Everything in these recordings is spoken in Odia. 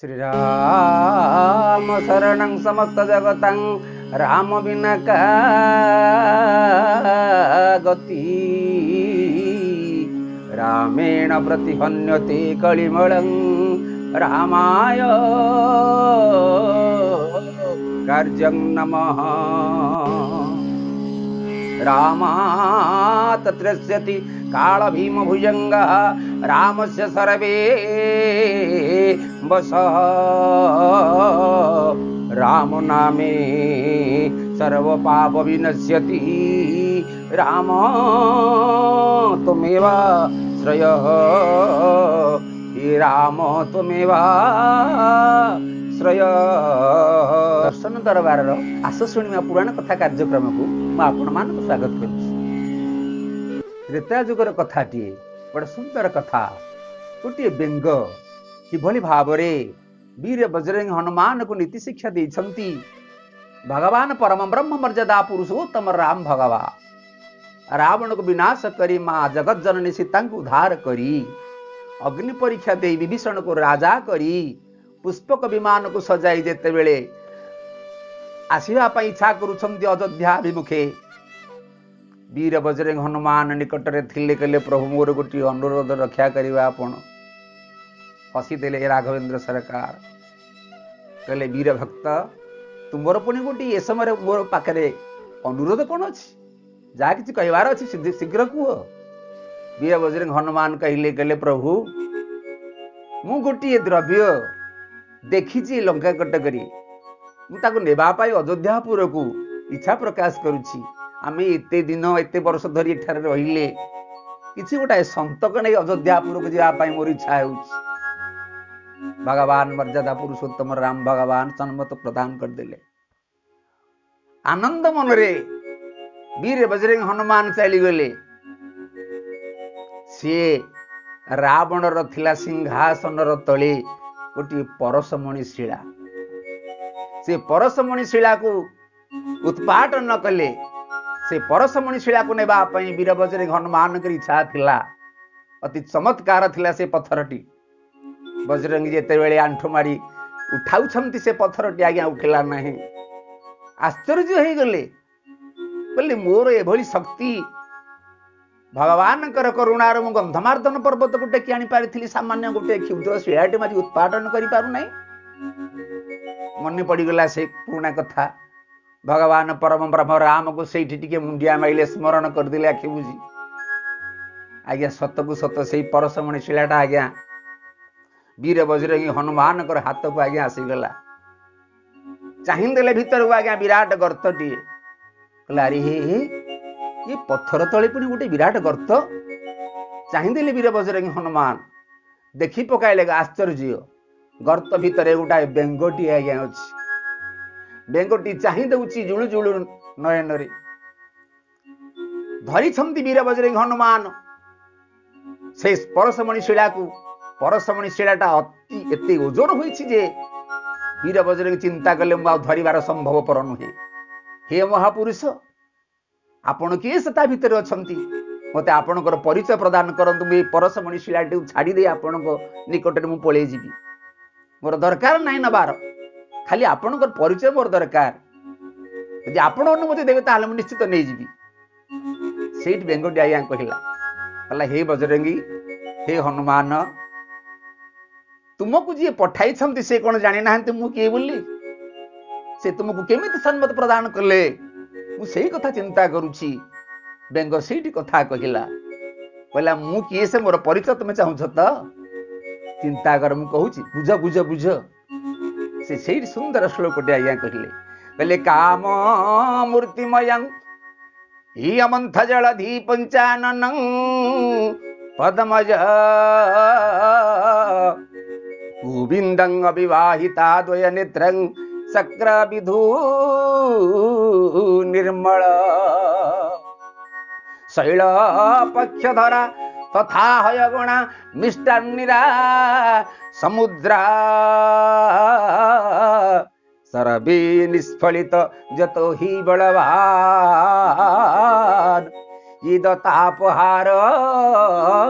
ଶ୍ରୀରାମ ଶରଣଂ ସମସ୍ତ ଜଗତଂ, ରାମ ବିନା କା ଗତି। ରାମେଣ ପ୍ରତିହନ୍ୟତେ କଳିମଳଂ, ରାମାୟ କାର୍ଯ୍ୟଂ ନମଃ। ରାମାତ୍ ତ୍ରସ୍ୟତି କାଳ ଭୀମ ଭୁଜଙ୍ଗ, ରାମସ୍ୟ ସର୍ବେ ବସଃ। ରାମ ନାମେ ସର୍ବ ପାପ ବିନଶ୍ୟତି, ରାମ ତୁମେବା ଶ୍ରୟ। ହେ ରାମ ତୁମେବା ଶ୍ରୟ। ଦର୍ଶନ ଦରବାରର ଆସ ଶୁଣିବା ପୁରାଣ କଥା କାର୍ଯ୍ୟକ୍ରମକୁ ମୁଁ ଆପଣମାନଙ୍କୁ ସ୍ୱାଗତ କରୁଛି। ତ୍ରେତୟା ଯୁଗର କଥାଟିଏ ବଡ଼ ସୁନ୍ଦର କଥା। ଗୋଟିଏ ବେଙ୍ଗ କିଭଳି ଭାବରେ ବୀର ବଜରଙ୍ଗ ହନୁମାନକୁ ନୀତି ଶିକ୍ଷା ଦେଇଛନ୍ତି। ଭଗବାନ ପରମ ବ୍ରହ୍ମ ମର୍ଯ୍ୟାଦା ପୁରୁଷୋତ୍ତମ ରାମ ଭଗବାନ ରାବଣକୁ ବିନାଶ କରି, ମା ଜଗତ ଜନନୀ ସୀତାଙ୍କୁ ଉଦ୍ଧାର କରି, ଅଗ୍ନି ପରୀକ୍ଷା ଦେଇ ବିଭୀଷଣକୁ ରାଜା କରି, ପୁଷ୍ପକ ବିମାନକୁ ସଜାଇ ଯେତେବେଳେ ଆସିବା ପାଇଁ ଇଚ୍ଛା କରୁଛନ୍ତି ଅଯୋଧ୍ୟା ଅଭିମୁଖେ, ବୀର ବଜରଙ୍ଗ ହନୁମାନ ନିକଟରେ ଥିଲେ। କହିଲେ, ପ୍ରଭୁ, ମୋର ଗୋଟିଏ ଅନୁରୋଧ ରକ୍ଷା କରିବା ଆପଣ। ହସିଦେଲେ ରାଘବେନ୍ଦ୍ର ସରକାର, କହିଲେ, ବୀର ଭକ୍ତ, ତୁମର ପୁଣି ଗୋଟିଏ ଏ ସମୟରେ ମୋର ପାଖରେ ଅନୁରୋଧ କ'ଣ ଅଛି? ଯାହା କିଛି କହିବାର ଅଛି ଶୀଘ୍ର କୁହ। ବୀର ବଜରଙ୍ଗ ହନୁମାନ କହିଲେ, କହିଲେ, ପ୍ରଭୁ, ମୁଁ ଗୋଟିଏ ଦ୍ରବ୍ୟ ଦେଖିଛି ଲଙ୍କା କଟକରେ, ମୁଁ ତାକୁ ନେବା ପାଇଁ ଅଯୋଧ୍ୟାପୁରକୁ ଇଚ୍ଛା ପ୍ରକାଶ କରୁଛି। ଆମେ ଏତେ ଦିନ ଏତେ ବର୍ଷ ଧରି ଏଠାରେ ରହିଲେ, କିଛି ଗୋଟାଏ ସନ୍ତକ ନେଇ ଅଯୋଧ୍ୟାପୁରକୁ ଯିବା ପାଇଁ ମୋର ଇଚ୍ଛା ହେଉଛି। ଭଗବାନ ମର୍ଯ୍ୟାଦା ପୁରୁଷୋତ୍ତମ ରାମ ଭଗବାନ ସମ୍ମତ ପ୍ରଦାନ କରିଦେଲେ। ଆନନ୍ଦ ମନରେ ବୀର ବଜରଙ୍ଗ ହନୁମାନ ଚାଲିଗଲେ। ସିଏ ରାବଣର ଥିଲା ସିଂହାସନର ତଳେ ଗୋଟିଏ ପରଶମଣି ଶିଳା। ସେ ପରଶମଣି ଶିଳାକୁ ଉତ୍ପାଟନ କଲେ। ସେ ପରଶମଣି ଶିଳାକୁ ନେବା ପାଇଁ ବୀର ବଜରଙ୍ଗ ହନୁମାନଙ୍କର ଇଚ୍ଛା ଥିଲା। ଅତି ଚମତ୍କାର ଥିଲା ସେ ପଥରଟି। ବଜରଙ୍ଗୀ ଯେତେବେଳେ ଆଣ୍ଠୁ ମାଡ଼ି ଉଠାଉଛନ୍ତି, ସେ ପଥରଟି ଆଜ୍ଞା ଉଠିଲା ନାହିଁ। ଆଶ୍ଚର୍ଯ୍ୟ ହେଇଗଲେ, କହିଲେ, ମୋର ଏଭଳି ଶକ୍ତି, ଭଗବାନଙ୍କର କରୁଣାରୁ ମୁଁ ଗନ୍ଧମାର୍ଦ୍ଦନ ପର୍ବତକୁ ଟେକି ଆଣିପାରିଥିଲି, ସାମାନ୍ୟ ଗୋଟେ କ୍ଷୁଦ୍ର ଶିଳାଟି ମାରି ଉତ୍ପାଟନ କରିପାରୁନାହିଁ। ମନେ ପଡ଼ିଗଲା ସେ ପୁରୁଣା କଥା। ଭଗବାନ ପରମ ବ୍ରହ୍ମ ରାମକୁ ସେଇଠି ଟିକେ ମୁଣ୍ଡିଆ ମାଇଲେ, ସ୍ମରଣ କରିଦେଲେ ଆଖି ବୁଜି। ଆଜ୍ଞା, ସତକୁ ସତ ସେଇ ପରଶମଣି ଶିଳାଟା ଆଜ୍ଞା ବୀର ବଜରଙ୍ଗୀ ହନୁମାନଙ୍କର ହାତକୁ ଆଜ୍ଞା ଆସିଗଲା। ଚାହିଁଦେଲେ ଭିତରକୁ ଆଜ୍ଞା, ବିରାଟ ଗର୍ତ୍ତଟିଏ। କହିଲେ, ଆରେ ହେ ହେ, ଏ ପଥର ତଳେ ପୁଣି ଗୋଟେ ବିରାଟ ଗର୍ତ୍ତ। ଚାହିଁଦେଲେ ବୀର ବଜରଙ୍ଗୀ ହନୁମାନ, ଦେଖି ପକାଇଲେ, ଆଶ୍ଚର୍ଯ୍ୟ, ଗର୍ତ୍ତ ଭିତରେ ଗୋଟାଏ ବେଙ୍ଗଟିଏ ଆଜ୍ଞା ଅଛି। ବେଙ୍ଗଟି ଚାହିଁ ଦଉଛି ଜୁଳୁ ଜୁଳୁ ନୟନରେ। ଧରିଛନ୍ତି ବୀର ବଜରଙ୍ଗୀ ହନୁମାନ ସେଇ ପରଶମଣି ଶିଳାକୁ। ପରଶମଣି ଶିଳାଟା ଅତି ଏତେ ଓଜନ ହୋଇଛି ଯେ ବୀର ବଜରଙ୍ଗୀ ଚିନ୍ତା କଲେ, ମୁଁ ଆଉ ଧରିବାର ସମ୍ଭବପର ନୁହେଁ। ହେ ମହାପୁରୁଷ, ଆପଣ କିଏ ସେ ତା ଭିତରେ ଅଛନ୍ତି? ମୋତେ ଆପଣଙ୍କର ପରିଚୟ ପ୍ରଦାନ କରନ୍ତୁ। ମୁଁ ଏଇ ପରଶମଣି ଶିଳାଟିକୁ ଛାଡ଼ି ଦେଇ ଆପଣଙ୍କ ନିକଟରେ ମୁଁ ପଳେଇ ଯିବି। ମୋର ଦରକାର ନାହିଁ ନେବାର, ଖାଲି ଆପଣଙ୍କର ପରିଚୟ ମୋର ଦରକାର। ଯଦି ଆପଣ ଅନୁମତି ଦେବେ, ତାହେଲେ ମୁଁ ନିଶ୍ଚିତ ନେଇଯିବି। ସେଇଠି ବେଙ୍ଗଟି ଆଜ୍ଞା କହିଲା, କହିଲା, ହେ ବଜରଙ୍ଗୀ, ହେ ହନୁମାନ, ତୁମକୁ ଯିଏ ପଠାଇଛନ୍ତି ସେ କ'ଣ ଜାଣିନାହାନ୍ତି ମୁଁ କିଏ ବୋଲି? ସେ ତୁମକୁ କେମିତି ସମ୍ମତ ପ୍ରଦାନ କଲେ, ମୁଁ ସେଇ କଥା ଚିନ୍ତା କରୁଛି। ବେଙ୍ଗ ସେଇଠି କଥା କହିଲା, କହିଲା, ମୁଁ କିଏ ସେ ମୋର ପରିଚୟ ତୁମେ ଚାହୁଁଛ ତ? ଚିନ୍ତା କର, ମୁଁ କହୁଛି, ବୁଝ ବୁଝ ବୁଝ। ସେ ସେଇଠି ସୁନ୍ଦର ଶ୍ଲୋକଟି ଆଜ୍ଞା କହିଲେ, କହିଲେ, କାମ ମୂର୍ତ୍ତିମୟଂ ଇୟମନ୍ଥ ଜଳଧି ପଞ୍ଚାନନଂ ପଦ୍ମଜ ଗୋବିନ୍ଦଂ ଅବିବାହିତା ଦ୍ୱୟ ନେତ୍ରଂ ଶକ୍ର ବିଧୁ ନିର୍ମଳ ଶୈଳ ପକ୍ଷଧରା ତଥା ହୟଗଣା ମିଷ୍ଟାନ୍ନିରା ସମୁଦ୍ରା ସରବି ନିଷ୍ଫଳିତ ଯତ ହି ବଳବାନ ଇଦ ତାପହାର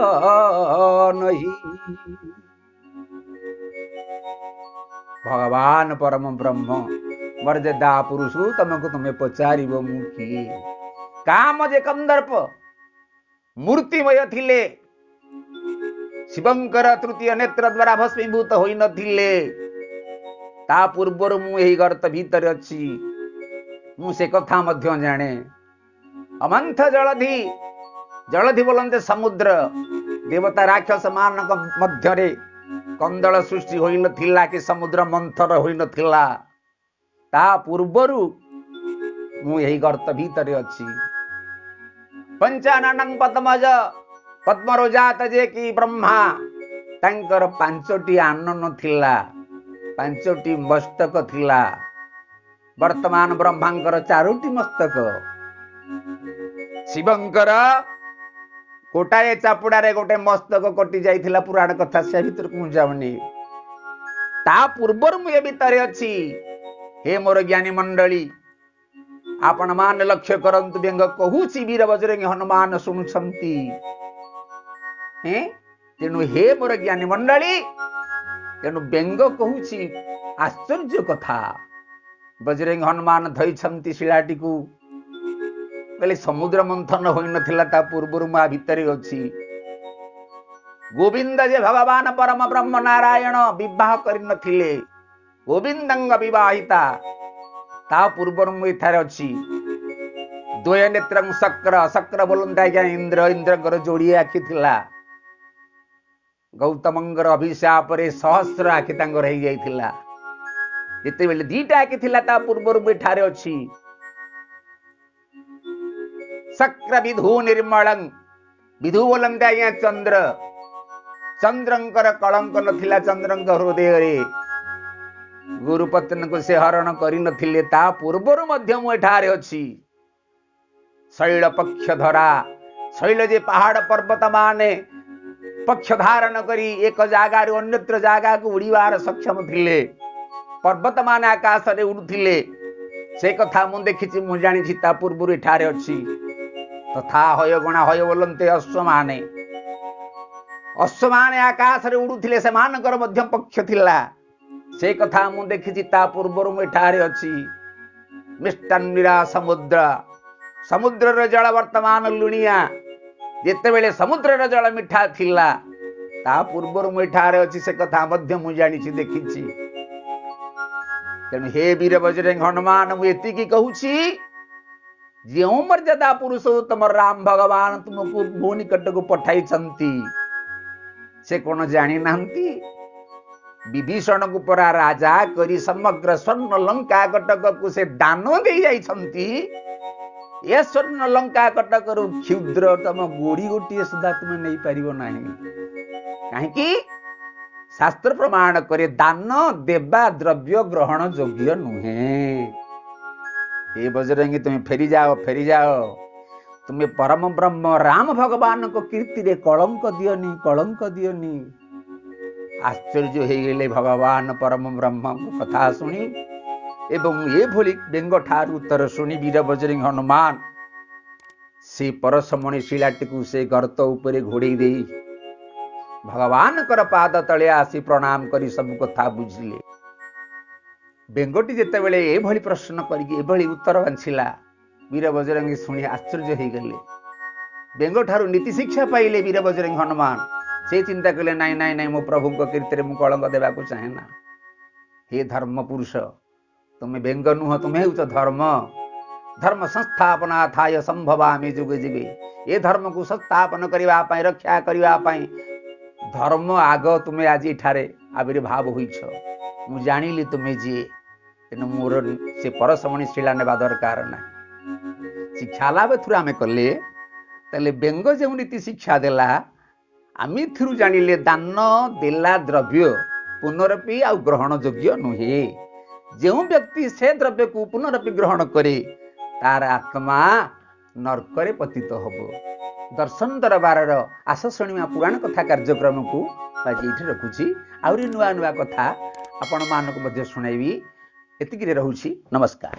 ନହି। ଭଗବାନ ପରମ ବ୍ରହ୍ମ ମର୍ଯ୍ୟାଦା ପୁରୁଷ ତମକୁ ତୁମେ ପଚାରିବ ମୁଁ କିଏ? କାମ ଯେ କନ୍ଦର୍ପ ମୂର୍ତ୍ତିମୟ ଥିଲେ, ଶିବଙ୍କର ତୃତୀୟ ନେତ୍ର ଦ୍ୱାରା ଭସ୍ମୀଭୂତ ହୋଇନଥିଲେ, ତା ପୂର୍ବରୁ ମୁଁ ଏହି ଗର୍ତ୍ତ ଭିତରେ ଅଛି, ମୁଁ ସେ କଥା ମଧ୍ୟ ଜାଣେ। ଅମନ୍ଥ ଜଳଧି, ଜଳଧି ବୋଲନ୍ତେ ସମୁଦ୍ର, ଦେବତା ରାକ୍ଷସ ମାନଙ୍କ ମଧ୍ୟରେ କନ୍ଦଳ ସୃଷ୍ଟି ହୋଇନଥିଲା କି ସମୁଦ୍ର ମନ୍ଥର ହୋଇନଥିଲା, ତା ପୂର୍ବରୁ ମୁଁ ଏହି ଗର୍ତ୍ତ ଭିତରେ ଅଛି। ପଞ୍ଚାନନଂ ପଦ୍ମଜ, ପଦ୍ମର ଜାତ ଯେ କି ବ୍ରହ୍ମା, ତାଙ୍କର 5ଟି ଆନନ ଥିଲା, 5ଟି ମସ୍ତକ ଥିଲା। ବର୍ତ୍ତମାନ ବ୍ରହ୍ମାଙ୍କର 4ଟି ମସ୍ତକ। ଶିବଙ୍କର ଗୋଟାଏ ଚାପୁଡ଼ାରେ ଗୋଟେ ମସ୍ତକ କଟି ଯାଇଥିଲା, ପୁରାଣ କଥା, ସେ ଭିତରକୁ ମୁଁ ଯାଉନି। ତା ପୂର୍ବରୁ ମୁଁ ଏ ଭିତରେ ଅଛି। ହେ ମୋର ଜ୍ଞାନୀ ମଣ୍ଡଳୀ, ଆପଣମାନେ ଲକ୍ଷ୍ୟ କରନ୍ତୁ, ବ୍ୟଙ୍ଗ କହୁଛି, ବୀର ବଜରଙ୍ଗୀ ହନୁମାନ ଶୁଣୁଛନ୍ତି। ତେଣୁ ହେ ମୋର ଜ୍ଞାନୀ ମଣ୍ଡଳୀ, ତେଣୁ ବ୍ୟଙ୍ଗ କହୁଛି ଆଶ୍ଚର୍ଯ୍ୟ କଥା। ବଜରଙ୍ଗୀ ହନୁମାନ ଧରିଛନ୍ତି ଶିଳାଟିକୁ, କହିଲେ ସମୁଦ୍ର ମନ୍ଥନ ହୋଇନଥିଲା ତା ପୂର୍ବରୁ ମୁଁ ଆ ଭିତରେ ଅଛି। ଗୋବିନ୍ଦ ଯେ ଭଗବାନ ପରମ ବ୍ରହ୍ମ ନାରାୟଣ ବିବାହ କରିନଥିଲେ, ଗୋବିନ୍ଦଙ୍କ ବିବାହିତା, ତା ପୂର୍ବରୁ ମୁଁ ଏଠାରେ ଅଛି। ଦ୍ୱୟ ନେତ୍ର ଶକ୍ର, ଶକ୍ର ବୋଲନ୍ତି ଆଜ୍ଞା ଇନ୍ଦ୍ର, ଇନ୍ଦ୍ରଙ୍କର ଯୋଡ଼ିଏ ଆଖି ଥିଲା। ଗୌତମଙ୍କର ଅଭିଶାପରେ ସହସ୍ର ଆଖି ତାଙ୍କର ହେଇଯାଇଥିଲା। ଯେତେବେଳେ 2ଟା ଆଖି ଥିଲା ତା ପୂର୍ବରୁ ମୁଁ ଏଠାରେ ଅଛି। ଶକ୍ର ବିଧୁ ନିର୍ମଳଂ, ବିଧୁ ବୋଲନ୍ତି ଆଜ୍ଞା ଚନ୍ଦ୍ର, ଚନ୍ଦ୍ରଙ୍କର କଳଙ୍କ ନଥିଲା ଚନ୍ଦ୍ରଙ୍କ ହୃଦୟରେ, ଗୁରୁପତ୍ନୀକୁ ସେ ହରଣ କରିନଥିଲେ, ତା ପୂର୍ବରୁ ମଧ୍ୟ ମୁଁ ଏଠାରେ ଅଛି। ଶୈଳ ପକ୍ଷ ଧରା, ଶୈଳ ଯେ ପାହାଡ଼ ପର୍ବତ ମାନେ ପକ୍ଷ ଧାରଣ କରି ଏକ ଜାଗାରୁ ଅନ୍ୟତ୍ର ଜାଗାକୁ ଉଡ଼ିବାର ସକ୍ଷମ ଥିଲେ, ପର୍ବତମାନେ ଆକାଶରେ ଉଡୁଥିଲେ, ସେ କଥା ମୁଁ ଦେଖିଛି, ମୁଁ ଜାଣିଛି, ତା ପୂର୍ବରୁ ଏଠାରେ ଅଛି। ତଥା ହୟଗଣା, ହୟ ବୋଲନ୍ତେ ଅଶ୍ୱମାନେ, ଅଶ୍ୱମାନେ ଆକାଶରେ ଉଡୁଥିଲେ, ସେମାନଙ୍କର ମଧ୍ୟ ପକ୍ଷ ଥିଲା, ସେ କଥା ମୁଁ ଦେଖିଛି, ତା ପୂର୍ବରୁ ମୁଁ ଏଠାରେ ଅଛି। ମିଷ୍ଟାନ୍ନିରା ସମୁଦ୍ର, ସମୁଦ୍ରର ଜଳ ବର୍ତ୍ତମାନ ଲୁଣିଆ, ଯେତେବେଳେ ସମୁଦ୍ରର ଜଳ ମିଠା ଥିଲା ତା ପୂର୍ବରୁ ମୁଁ ଏଠାରେ ଅଛି, ସେ କଥା ମଧ୍ୟ ମୁଁ ଜାଣିଛି, ଦେଖିଛି। ତେଣୁ ହେ ବୀର ବଜରଙ୍ଗ ହନୁମାନ, ମୁଁ ଏତିକି କହୁଛି, ଯେଉଁ ମର୍ଯ୍ୟାଦା ପୁରୁଷୋତ୍ତମ ରାମ ଭଗବାନ ତୁମକୁ ମୋ ନିକଟକୁ ପଠାଇଛନ୍ତି, ସେ କଣ ଜାଣିନାହାନ୍ତି? ବିଭୀଷଣକୁ ପରା ରାଜା କରି ସମଗ୍ର ସ୍ୱର୍ଣ୍ଣ ଲଙ୍କା କଟକକୁ ସେ ଦାନ ଦେଇ ଯାଇଛନ୍ତି। ଏ ସ୍ୱର୍ଣ୍ଣ ଲଙ୍କା କଟକରୁ କ୍ଷୁଦ୍ରତମ ଗୋଡ଼ି ଗୋଟିଏ ସୁଦ୍ଧା ତୁମେ ନେଇପାରିବ ନାହିଁ। କାହିଁକି? ଶାସ୍ତ୍ର ପ୍ରମାଣ କରେ ଦାନ ଦେବା ଦ୍ରବ୍ୟ ଗ୍ରହଣ ଯୋଗ୍ୟ ନୁହେଁ। ହେ ବଜରଙ୍ଗୀ, ତୁମେ ଫେରିଯାଅ, ଫେରିଯାଅ। ତୁମେ ପରମ ବ୍ରହ୍ମ ରାମ ଭଗବାନଙ୍କ କୀର୍ତ୍ତିରେ କଳଙ୍କ ଦିଅନି, କଳଙ୍କ ଦିଅନି। ଆଶ୍ଚର୍ଯ୍ୟ ହେଇଗଲେ ଭଗବାନ ପରମ ବ୍ରହ୍ମଙ୍କ କଥା ଶୁଣି ଏବଂ ଏଭଳି ବ୍ୟଙ୍ଗ ଠାରୁ ଉତ୍ତର ଶୁଣି ବୀର ବଜରଙ୍ଗୀ ହନୁମାନ ସେ ପରଶମଣି ଶିଳାଟିକୁ ସେ ଗର୍ତ୍ତ ଉପରେ ଘୋଡ଼େଇ ଦେଇ ଭଗବାନଙ୍କର ପାଦ ତଳେ ଆସି ପ୍ରଣାମ କରି ସବୁ କଥା ବୁଝିଲେ। ବେଙ୍ଗଟି ଯେତେବେଳେ ଏଭଳି ପ୍ରଶ୍ନ କରିକି ଏଭଳି ଉତ୍ତର ବାଞ୍ଛିଲା, ବୀର ବଜରଙ୍ଗୀ ଶୁଣି ଆଶ୍ଚର୍ଯ୍ୟ ହେଇଗଲେ। ବେଙ୍ଗ ଠାରୁ ନୀତି ଶିକ୍ଷା ପାଇଲେ ବୀର ବଜରଙ୍ଗୀ ହନୁମାନ। ସେ ଚିନ୍ତା କଲେ, ନାଇଁ ନାଇଁ ନାଇଁ, ମୋ ପ୍ରଭୁଙ୍କ କୀର୍ତ୍ତିରେ ମୁଁ କଳଙ୍କ ଦେବାକୁ ଚାହେଁ ନା। ହେ ଧର୍ମ ପୁରୁଷ, ତୁମେ ବେଙ୍ଗ ନୁହଁ, ତୁମେ ହେଉଛ ଧର୍ମ। ଧର୍ମ ସଂସ୍ଥାପନାର୍ଥାୟ ସମ୍ଭବାମି ଯୁଗେ ଯୁଗେ। ଏ ଧର୍ମକୁ ସଂସ୍ଥାପନ କରିବା ପାଇଁ, ରକ୍ଷା କରିବା ପାଇଁ ଧର୍ମ ଆଗ ତୁମେ ଆଜି ଏଠାରେ ଆବିର୍ଭାବ ହୋଇଛ। ମୁଁ ଜାଣିଲି ତୁମେ ଯିଏ, ତେଣୁ ମୋର ସେ ପରଶମଣି ଶିଳା ନେବା ଦରକାର ନାହିଁ। ଶିକ୍ଷା ଲାଭ ଏଥିରୁ ଆମେ କଲେ। ତାହେଲେ ବେଙ୍ଗ ଯେଉଁ ନୀତି ଶିକ୍ଷା ଦେଲା, ଆମେ ଏଥିରୁ ଜାଣିଲେ ଦାନ ଦେଲା ଦ୍ରବ୍ୟ ପୁନରପି ଆଉ ଗ୍ରହଣ ଯୋଗ୍ୟ ନୁହେଁ। ଯେଉଁ ବ୍ୟକ୍ତି ସେ ଦ୍ରବ୍ୟକୁ ପୁନରପି ଗ୍ରହଣ କରେ, ତାର ଆତ୍ମା ନର୍କରେ ପତିତ ହବ। ଦର୍ଶନ ଦରବାରର ଆସ ଶୁଣିବା ପୁରାଣ କଥା କାର୍ଯ୍ୟକ୍ରମକୁ ଆଜି ଏଇଠି ରଖୁଛି। ଆହୁରି ନୂଆ ନୂଆ କଥା ଆପଣମାନଙ୍କୁ ମଧ୍ୟ ଶୁଣାଇବି। ଏତିକିରେ ରହୁଛି, ନମସ୍କାର।